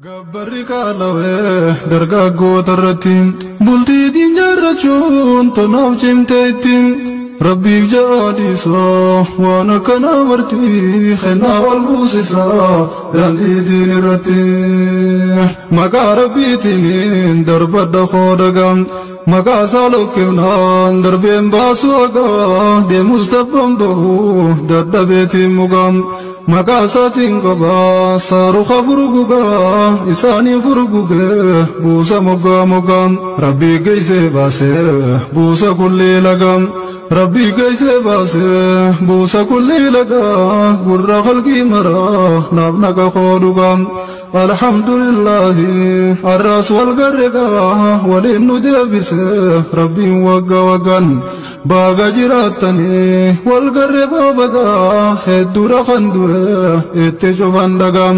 Gabbarri qaalawee dargaggoota irratti bultii diinjaarrachuun tonaaf cimtee ittiin Rabbiif jaadhisaa waan akkanaa marti kennaa wal fuusisaa daandii diin irratti. Maqaa Rabbiitiin darbadha koodagaa maqaa isaa lokkifnaan darbeen baasu hagaa deemus tabban bahu dadhabeetiin mugaa. Maqaa isaatiin qabaa saaruka furgugaa isaanii furgugee buusa moggaa moggaa Rabbii geessee baasee buusa kullee lagaa Rabbii geessee baasee buusa kullee lagaa gurra qalbii maraa naaf naqa koodhugaa. Alhamdulillahi arraas wal garreegaa waliin nu deebisee Rabbiin wagga waggaan. Baaga jiraattanii wal garree baabagaa hedduudha kan du'e itti cufan dhagaa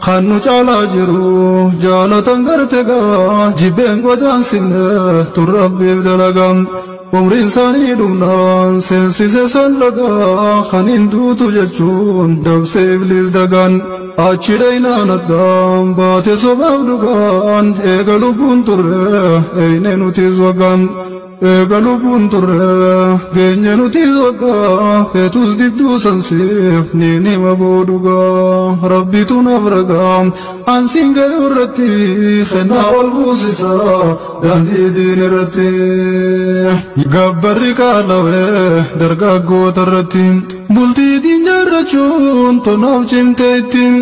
kan nu caalaa jiru jaalatan gartegaa jibbeen godaansinne tun Rabbiif dalagaa umriin isaanii dhumnaan seensise san lagaa kan hin duutu jechuun dabse ibliis dagaan achi dhaynaan addaan baate sobaaf dhugaan eega lubbuun turre eyne nutis waggaan. Eega lubbuun turre geenye nutis waggaa feetus didduu sansiif ni nima boodhugaa Rabbitu naaf ragaa ansiin ga'e irratti kennaa wal buusisaa daandii diin irratti. Gabbarri qaalawee dargaggoota irratti bultii diinjaarrachuun tonaaf cimtee ittiin.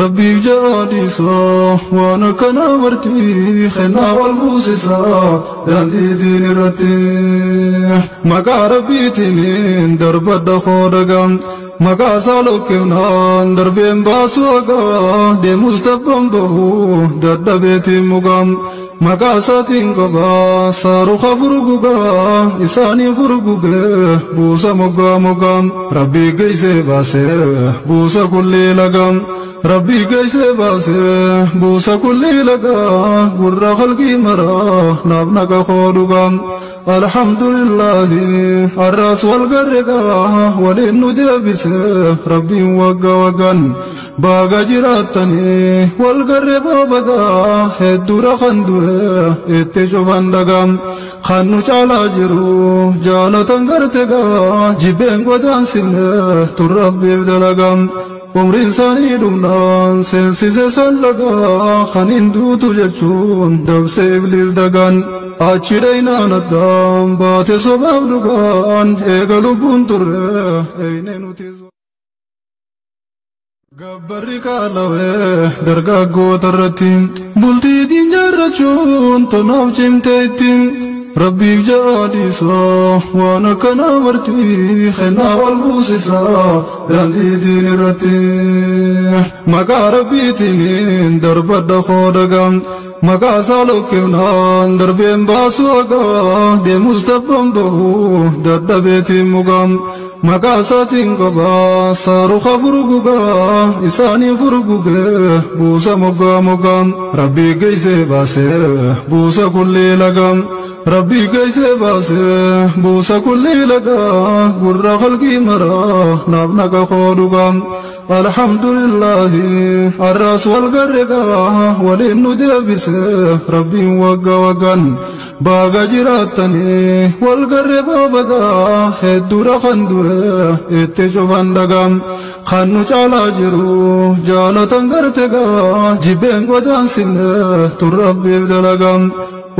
Rabbiif jaadhisaa waan akkanaa marti kennaa wal fuusisaa daandii diin irratti. Maqaa Rabbiitiin darbadha koodagaa maqaa isaa lokkifnaan darbeen baasu hagaa deemus tabban bahu dadhabeetiin mugaa. Maqaa isaatiin qabaa saaruka furgugaa isaanii furgugee buusa moggaa moggaa Rabbii geessee baasee buusa kullee lagaa. Rabbii geessee baasee buusa kullee lagaa gurra qalbii maraa naaf naqa koodhugaa. Alhamdulillahi arraas wal garreegaa waliin nu deebisee Rabbiin wagga waggaan. Baaga jiraattanii wal garree baabagaa hedduudha kan du'e itti cufan dhagaa kan nu caalaa jiru jaalatan gartegaa jibbeen godaansinne tun Rabbiif dalagaa. Umriin isaanii dhumnaan seensise san lagaa kan hin duutu jechuun dabse ibliis dagaan achi dhaynaan addaan baate sobaaf dhugaan eega lubbuun turre eyne nutis. Gabbarri qaalawee dargaggoota irratti bultii diinjaarrachuun tonaaf cimtee ittiin Rabbiif jaadhisaa waan akkanaa marti kennaa wal fuusisaa daandii diin irratti. Maqaa Rabbiitiin darbadha koodagaa maqaa isaa lokkifnaan darbeen baasu hagaa deemus tabban bahu dadhabeetiin mugaa. Maqaa isaatiin qabaa saaruka furgugaa isaanii furgugee buusa moggaa moggaa Rabbii geessee baasee buusa kullee lagaa Rabbii geessee baasee buusa kullee lagaa gurra qalbii maraa naaf naqa koodhugaa. Alhamdulillahi arraas wal garreegaa waliin nu deebisee Rabbiin wagga waggaan. Baaga jiraattanii wal garree baabagaa hedduudha kan du'e itti cufan dhagaa kan nu caalaa jiru jaalatan gartegaa jibbeen godaansinne tun Rabbiif dalagaa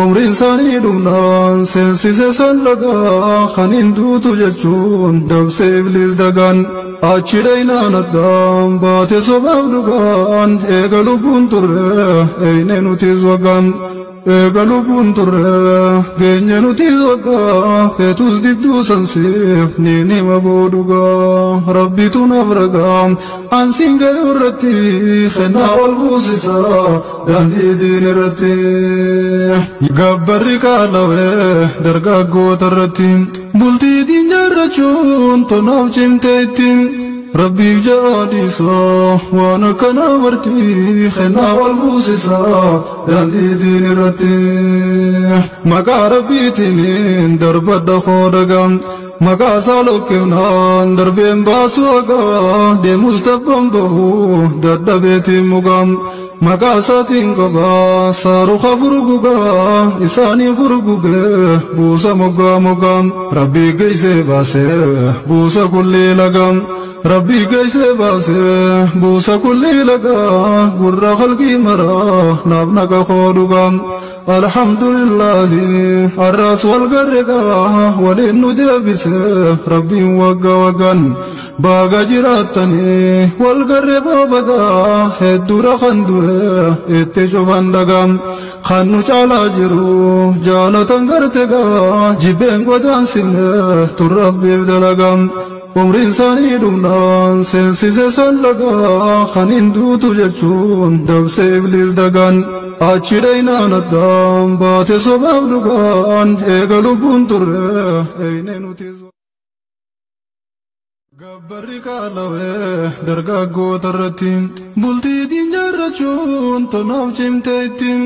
umriin isaanii dhumnaan seensise san lagaa kan hin duutu jechuun dabse ibliis dagaan achi dhaynaan addaan baate sobaaf dhugaan eega lubbuun turre eyne nutis waggaan. Eega lubbuun turre geenye nutis waggaa feetus didduu sansiif ni nima boodhugaa Rabbitu naaf ragaa ansiin ga'e irratti kennaa wal fuusisaa daandii diin irratti. Gabbarri qaalawee dargaggoota irratti bultii diinjaarrachuun tonaaf cimtee ittiin. Rabbiif jaadhisaa waan akkanaa marti kennaa wal fuusisaa daandii diin irratti. Maqaa Rabbiitiin darbadha koodagaa maqaa isaa lokkifnaan darbeen baasu hagaa deemus tabban bahu dadhabeetiin mugaa. Maqaa isaatiin qophaa saaruka furgugaa isaanii furgugee buusa moggaa moggaa Rabbii geessee baasee buusa kullee lagaa Rabbii geessee baasee buusa kullee lagaa gurra halqii maraa naaf naqa koodhugaa. Alhamdulillahi arras wal garregaa waliin nu deebisee Rabbiin wagga waggaan baaga jiraattanii wal garree baabagaa hedduudha kan du'e itti cufan dhagaa kan nu caalaa jiru jaalatan gartegaa jibbeen godaansifne tun Rabbiif dalagaa. Umriin isaanii dhumnaan seensise san lagaa kan hin duutu jechuun dabsee ibliis dagaan achi dhaynaan addaan baate sobaaf dhugaan eega lubbuun turre eyne nutis. Gabbarri qaalawee dargaggoota irratti bultii diinjaarrachuun tonaaf cimtee ittiin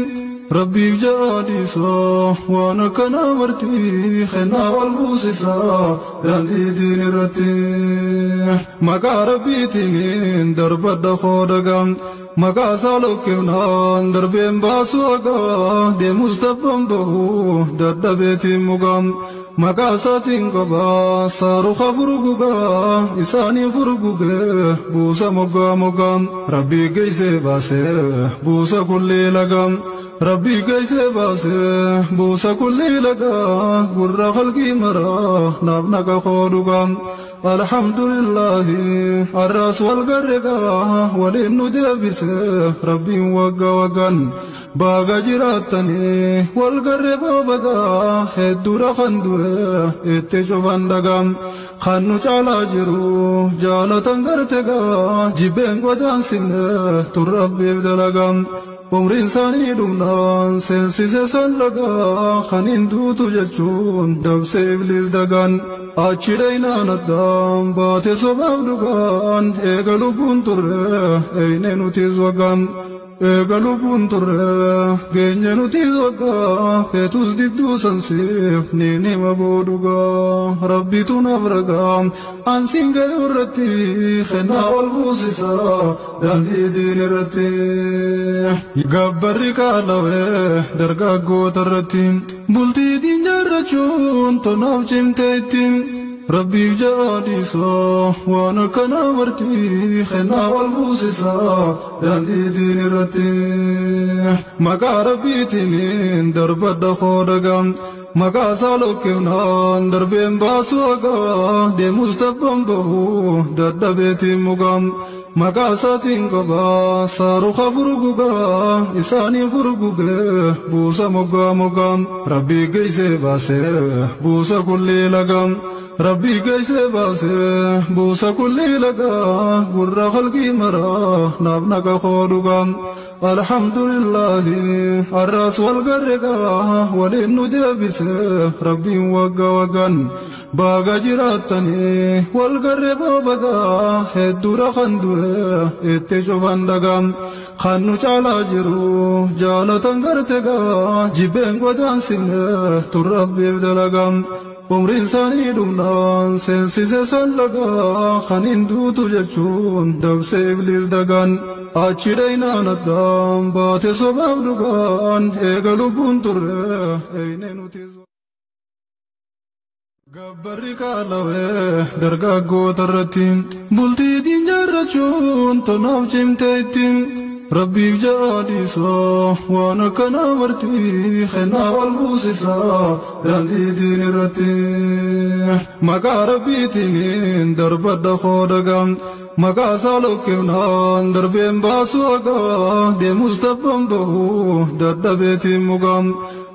Rabbiif jaadhisaa waan akkanaa marti kennaa wal buusisaa daandii diin irratti. Maqaa Rabbiitiin darbadha koodagaa maqaa isaa lokkifnaan darbeen baasu hagaa deemus tabban bahu dadhabeetiin mugaa. Maqaa isaatiin qophaa saaruka furgugaa isaanii furgugee buusa moggaa moggaa Rabbii geessee baasee buusa kullee lagaa. Rabbii geessee baasee buusa kullee lagaa gurra halqii maraa naaf naqa koodhugaa. Alhamdulillahi arras wal garregaa waliin nu deebisee Rabbiin wagga waggaan baaga jiraattanii wal garree baabagaa hedduudha kan du'e itti cufan dhagaa kan nu caalaa jiru jaalatan gartegaa jibbeen godaansifne tun Rabbiif dalagaa. Umriin isaanii dhumnaan seensise san lagaa kan hin duutu jechuun dabsee ibliis dagaan achi dhaynaan addaan baate sobaaf dhugaan eega lubbuun turre eyne nutis waggaan eega lubbuun turre geenye nutis waggaa feetus didduu sansiif ni nima boodhugaa Rabbitu naaf ragaa ansiin ga'e irratti kennaa wal buusisaa daandii diin irratti. Gabbarri qaalawee dargaggoota irratti bultii diinjaarrachuun tonaaf cimtee ittiin Rabbiif jaadhisaa waan akkanaa marti kennaa wal buusisaa daandii diin irratti. Maqaa Rabbiitiin darbadha koodagaa maqaa isaa lokkifnaan darbeen baasu hagaa deemus tabban bahu dadhabeetiin mugaa. Maqaa isaatiin qophaa saaruka furgugaa isaanii furgugee buusa moggaa moggaa Rabbii geessee baasee buusa kullee lagaa Rabbii geessee baasee buusa kullee lagaa gurra halqii maraa naaf naqa koodhugaa. Alhamdulillahi arras wal garregaa waliin nu deebisee Rabbiin wagga waggaan baaga jiraattanii wal garree baabagaa hedduudha kan du'e itti cufan dhagaa kan nu caalaa jiru jaalatan gartegaa jibbeen godaansifne tun Rabbiif dalagaa. Umriin isaanii dhumnaan seensise san lagaa kan hin duutu jechuun dabsee ibliis dagaan achi dhaynaan addaan baate sobaaf dhugaan eega lubbuun turre eyne nutis. Gabbarri qaalawee dargaggoota irratti bultii diinjaarrachuun tonaaf cimtee ittiin Rabbiif jaadhisaa waan akkanaa marti kennaa wal buusisaa daandii diin irratti. Maqaa Rabbiitiin darbadha koodagaa maqaa isaa lokkifnaan darbeen baasu hagaa deemus tabban bahu dadhabeetiin mugaa.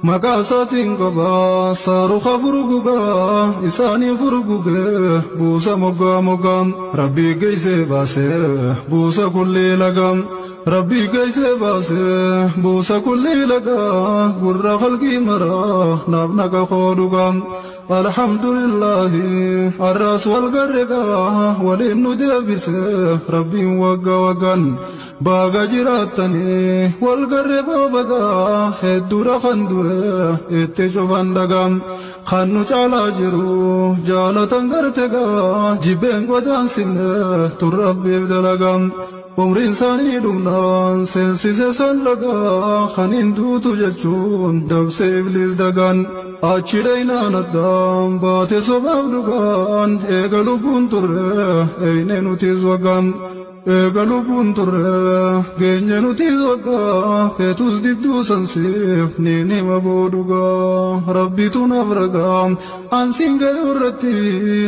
Maqaa isaatiin qophaa saaruka furgugaa isaanii furgugee buusa moggaa moggaa Rabbii geessee baasee buusa kullee lagaa Rabbii geessee baasee buusa kullee lagaa gurra halqii maraa naaf naqa koodhugaa. Alhamdulillahi arras wal garregaa waliin nu deebisee Rabbiin wagga waggaan baaga jiraattanii wal garree baabagaa hedduudha kan du'e itti cufan dhagaa kan nu caalaa jiru jaalatan gartegaa jibbeen godaansifne tun Rabbiif dalagaa. Umriin isaanii dhumnaan seensise san lagaa kan hin duutu jechuun dabse ibliis dagaan. Achi dhaynaan addaan baate sobaaf dhugaan eega lubbuun turre eyne nutis waggaan. Eega lubbuun turre geenye nutis waggaa feetus didduu sansiif ni nima boodugaa rabbitu naaf ragaa ansiin ga'e irratti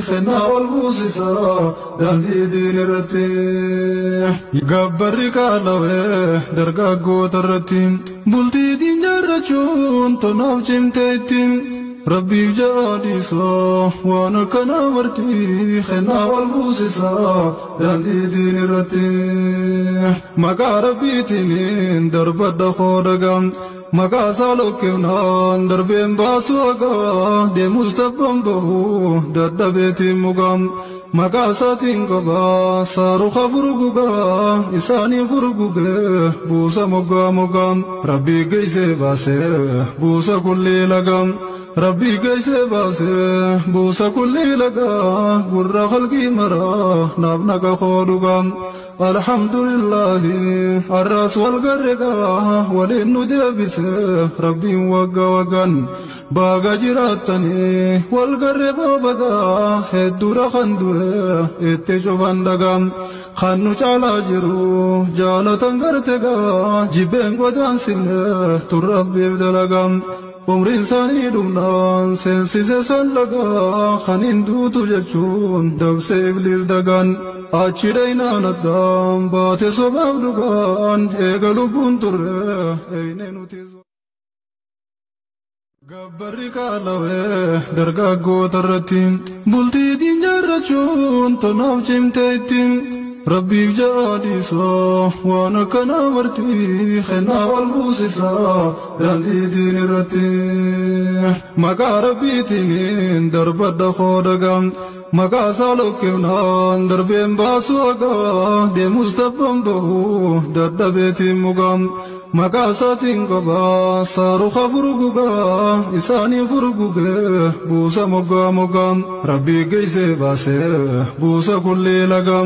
kennaa ol buusisa daandii diin irratti. Gabbarri qaalawee dargaggoota irratti bultii diin jaarrachuun tonaaf cimtee ittiin. Rabbiif jaadhiisa waan akkanaa marti kennaa wal buusisa daandii diin irratti. Maqaa rabbiitiin darbadha koodagaa maqaa isaa lokkifnaan darbeen baasu hagaa deemus tabban bahu dadhabeetiin mugaa. Maqaa isaatiin qabaa saaruka furgugaa isaaniin furgugee buusa moggaa moggaa rabbii geessee baasee buusa kullee lagaa. Rabbii geessee baasee buusa kullee lagaa gurra qalbii maraa naaf naqa koodugaa. Alhamdulillahi arraas wal garreegaa waliin nu deebisee rabbiin wagga waggaan. Baaga jiraattanii wal garree boobagaa hedduudha kan du'e itti cufan dhagaa. Kan nu caalaa jiru jaalatan garteegaa jibbeen godaansifne turrabbiif dalagaa. Umriin isaanii dhumnaan seensise san lagaa kan hin duutu jechuun dabse ibliis dagaan. Achi dhaynaan addaan baate sobaaf dhugaan eega lubbuun turre eyne nutis. Gabbarri qaalawee dargaggoota irratti bultii diin jaarrachuun tonaaf cimtee ittiin. Rabbiif jaadhiisa waan akkanaa marti kennaa wal buusisa daandii diin irratti. Maqaa rabbiitiin darbadha koodagaa maqaa isaa lokkifnaan darbeen baasu hagaa deemus tabban bahu dadhabeetiin mugaa. Maqaa isaatiin qabaa saaruka furgugaa isaaniin furgugee buusa moggaa moggaa rabbii geessee baasee buusa kullee lagaa.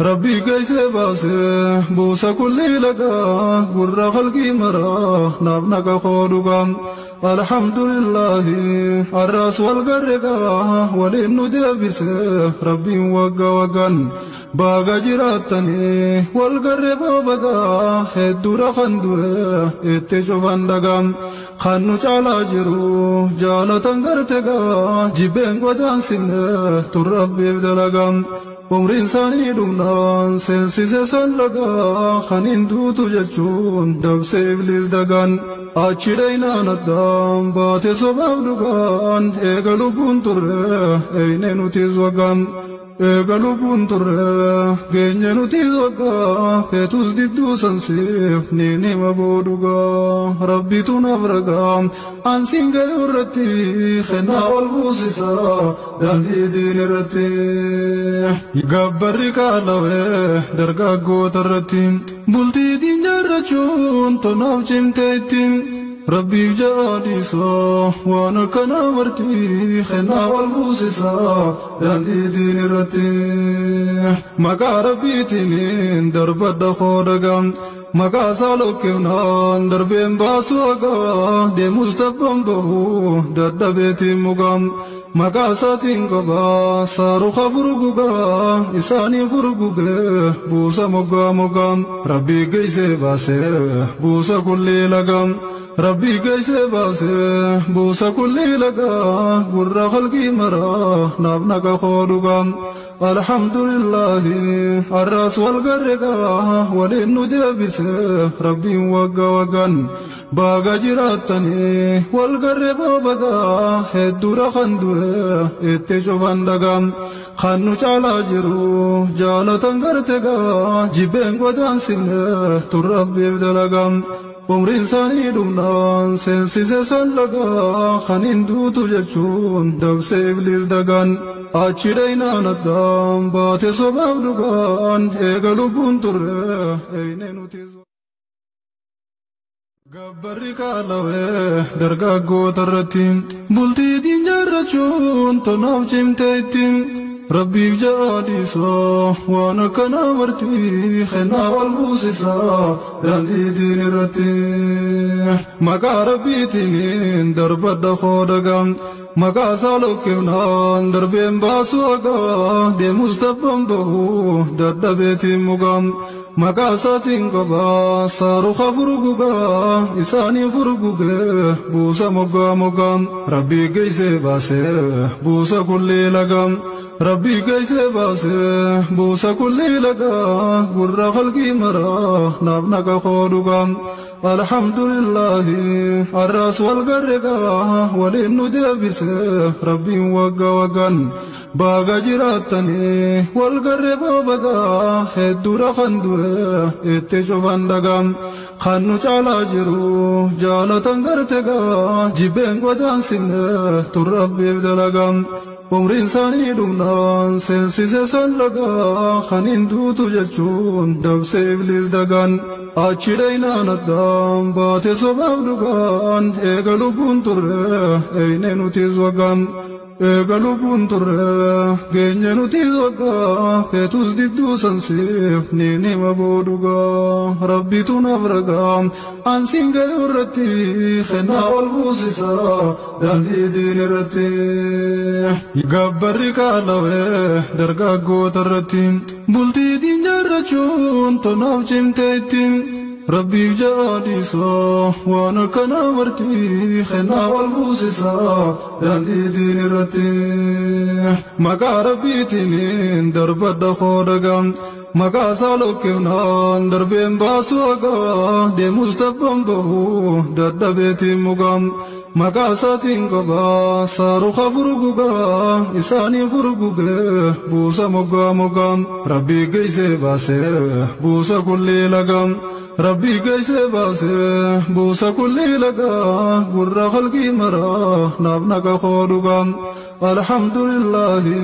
Rabbii geessee baasee buusa kullee lagaa gurra qalbii maraa naaf naqa koodugaa. Alhamdulillahi arraas wal garreegaa waliin nu deebisee rabbiin wagga waggaan. Baaga jiraattanii wal garree boobagaa hedduudha kan du'e itti cufan dhagaa. Kan nu caalaa jiru jaalatan garteegaa jibbeen godaansifne turrabbiif dalagaa. Umriin isaanii dhumnaan seensise san lagaa kan hin duutu jechuun dabse ibliis dagaan. Achi dhaynaan addaan baate sobaaf dhugaan eega lubbuun turre eyne nutis waggaan. Eega lubbuun turre geenye nutis waggaa feetus didduu sansiif ni nima boodugaa rabbitu naaf ragaa ansiin ga'e irratti kennaa wal buusisa daandii diin irratti. Gabbarri qaalawee dargaggoota irratti bultii diin jaarrachuun tonaaf cimtee ittiin. Rabbiif jaadhiisa waan akkanaa marti kennaa wal buusisa daandii diin irratti. Maqaa rabbiitiin darbadha koodagaa maqaa isaa lokkifnaan darbeen baasu hagaa deemus tabban bahu dadhabeetiin mugaa. Maqaa isaatiin qabaa saaruka furgugaa isaaniin furgugee buusa moggaa moggaa rabbii geessee baasee buusa kullee lagaa. Rabbii geessee baasee buusa kullee lagaa gurra qalbii maraa naaf naqa koodugaa. Alhamdulillahi arraas wal garreegaa waliin nu deebisee rabbiin wagga waggaan. Baaga jiraattanii wal garree boobagaa hedduudha kan du'e itti cufan dhagaa. Kan nu caalaa jiru jaalatan garteegaa jibbeen godaansifne turrabbiif dalagaa. Umriin isaanii dhumnaan seensise san lagaa kan hin duutu jechuun dabse ibliis dagaan. Achi dhaynaan addaan baate sobaaf dhugaan eega lubbuun turre eyne nutis. Gabbarri qaalawee dargaggoota irratti bultii diin jaarrachuun tonaaf cimtee ittiin. Rabbiif jaadhisaa waan akkanaa marti kennaa wal fuusisaa daandii diin irratti. Maqaa rabbiitiin darbadha koodagaa maqaa isaa lokkifnaan darbeen baasu hagaa deemus tabban bahu dadhabeetiin mugaa. Maqaa isaatiin qophaa saaruqa furgugaa isaaniin furgugee buusa moggaa moggaa rabbii geessee baasee buusa kullee lagaa rabbii geessee baasee buusa kullee lagaa gurra qalbii maraa naaf naqa koodhugaa. Alhamdulillahi arraas wal garreegaa waliin nu deebisee rabbiin wagga waggaan. Baga jiraatanii wal garree bagaa hedduudha kan du'e itti cufan dhagaa kan nu caalaa jiru jaalatan gartegaa jibbeen godaansinne turrabbiif dalagaa umriin isaanii dhumnaan seensise san lagaa kan hin duutu jechuun dabse ibliis dagaan achi dhaynaan addaan baate sobaaf dhugaan eega lubbuun turre eyne nutis waggaan. Eega lubbuun turre geenye nutis waggaa feetus didduu sansiif ni nima boodugaa rabbitu naaf ragaa ansiin ga'e irratti kennaa wal fuusisaa daandii diin irratti. Gabbarri qaalawee dargaggoota irratti bultii diin jaarrachuun tonaaf cimtee ittiin. Rabbiif jaadhisaa waan akkanaa marti kennaa wal fuusisaa daandii diin irratti. Maqaa rabbiitiin darbadha koodagaa maqaa isaa lokkifnaan darbeen baasu hagaa deemus tabban bahu dadhabeetiin mugaa. Maqaa isaatiin qophaa saaruqa furgugaa isaaniin furgugee buusa moggaa moggaa rabbii geessee baasee buusa kullee lagaa. Rabbii geessee baasee buusa kullee lagaa gurra qalbii maraa naaf naqa koodhugaa. Alhamdulillahi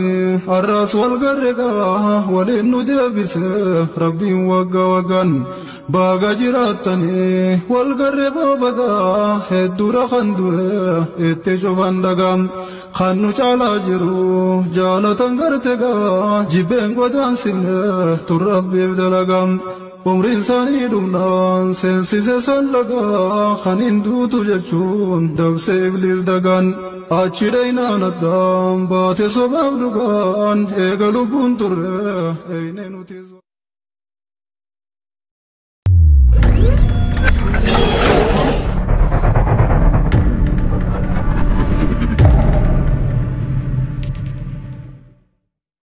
arraas wal garreegaa waliin nu deebisee rabbiin wagga waggaan. Baga jiraatanii wal garree bagaa hedduudha kan du'e itti cufan dhagaa kan nu caalaa jiru jaalatan gartegaa jibbeen godaansinne turrabbiif dalagaa. Umriin isaanii dhumnaan seensise san lagaa kan hin duutu jechuun dabse ibliis dagaan achi dhaynaan addaan baate sobaaf dhugaan eega lubbuun turre eyne nutis.